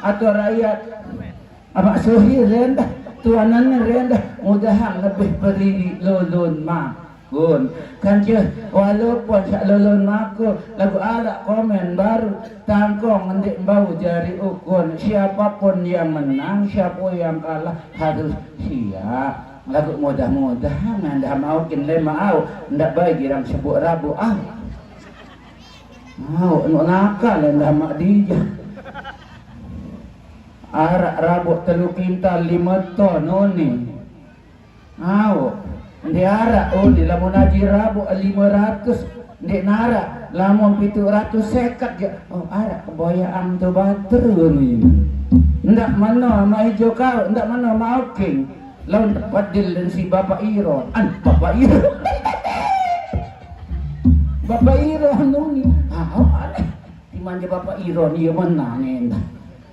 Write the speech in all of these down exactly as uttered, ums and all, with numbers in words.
Atau rakyat, Amaq Suhi rendah, tuanan rendah, mudahan lebih periri lolon makun. Kan je, walaupun saq lolon makun, laguq araq komen baru, tangkong ndeq bau jari ukun. Siapapun yang menang, siapa yang kalah, harus siap. Laguq mudah-mudahan endah maukin lemaq aoq, ndaq bae girang sebut rabuk aoq. Aoq, nuk nakal endah maq dijah. Araq rabuk telu kintal lime ton oni. Aoq, ndeq araq oni, lamun aji rabuk lime ratus, ndeq naraq, lamun pitu ratus seket je. Oh, araq keboyaqang tu batur oni. Ndaq meno Maq Ijo kaoq, ndaq meno mauking. Laun tepadil dan si Bapak Iron. An, Bapak Iron. Bapak Iron oni. Aoq, aneh. Timaq je Bapak Iron, ie menang endah.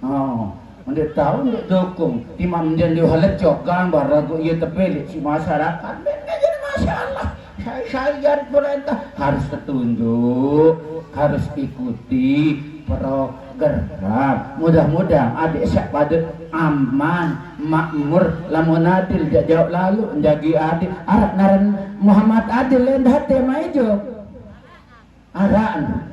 Oh, ndeq tao, ndeq dukung. Timaq mending dia lecok gambar laguq ie tepilik siq masyarakat. Ndeq jadi masalah. Sai-sai jari perintah harus tetunjuk, harus ikuti program. Mudah-mudahan adeq saq pade aman, makmur, lamun adil jaq jaoq lalo njagi adeq. Araq naran Muhammad Adil endah te Maq Ijo. Aran.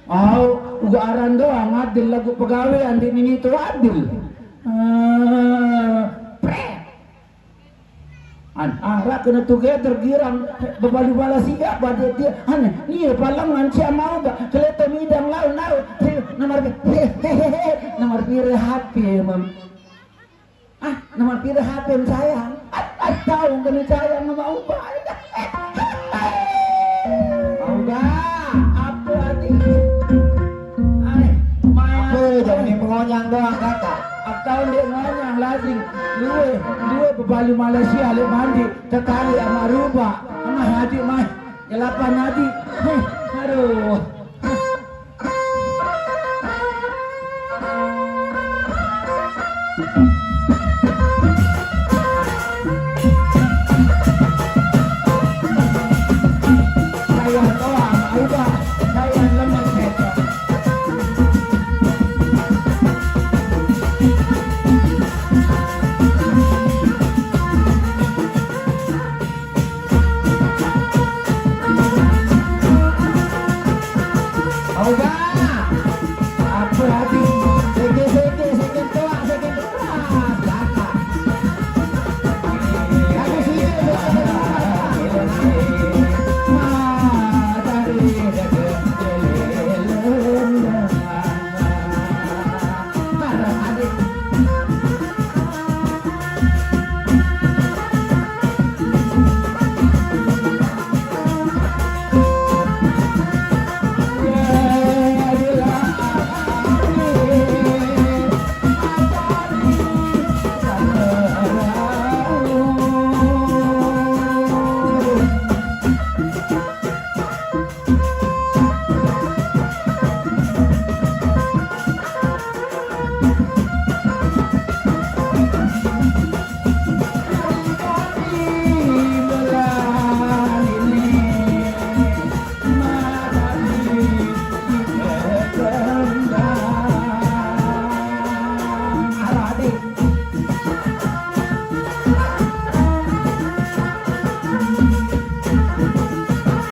Au, uga aran doang adil, laguq pegawean ndeq nini to adil. Eh, pret. An, araq kene together girang bebalu Malaysia badeq tie. Ane, nie palengan siq mauq baq, kelete midang laun-laun. Nomor, nomor pire H P, Mam? Ah, nomor pire H P-m sayang? Ah, ah, tao kene sayang sama Uba. Uba, apa arti? Ai, main. Apa jaq ni mengonyang doang, Kakak? Aku tao ndeq ngonyang, lazim. Luwe, luwe bebalu Malaysia leq mandi, tertarik sama Ruba, sama Haji Mai. Delapan Haji. Heh, aduh.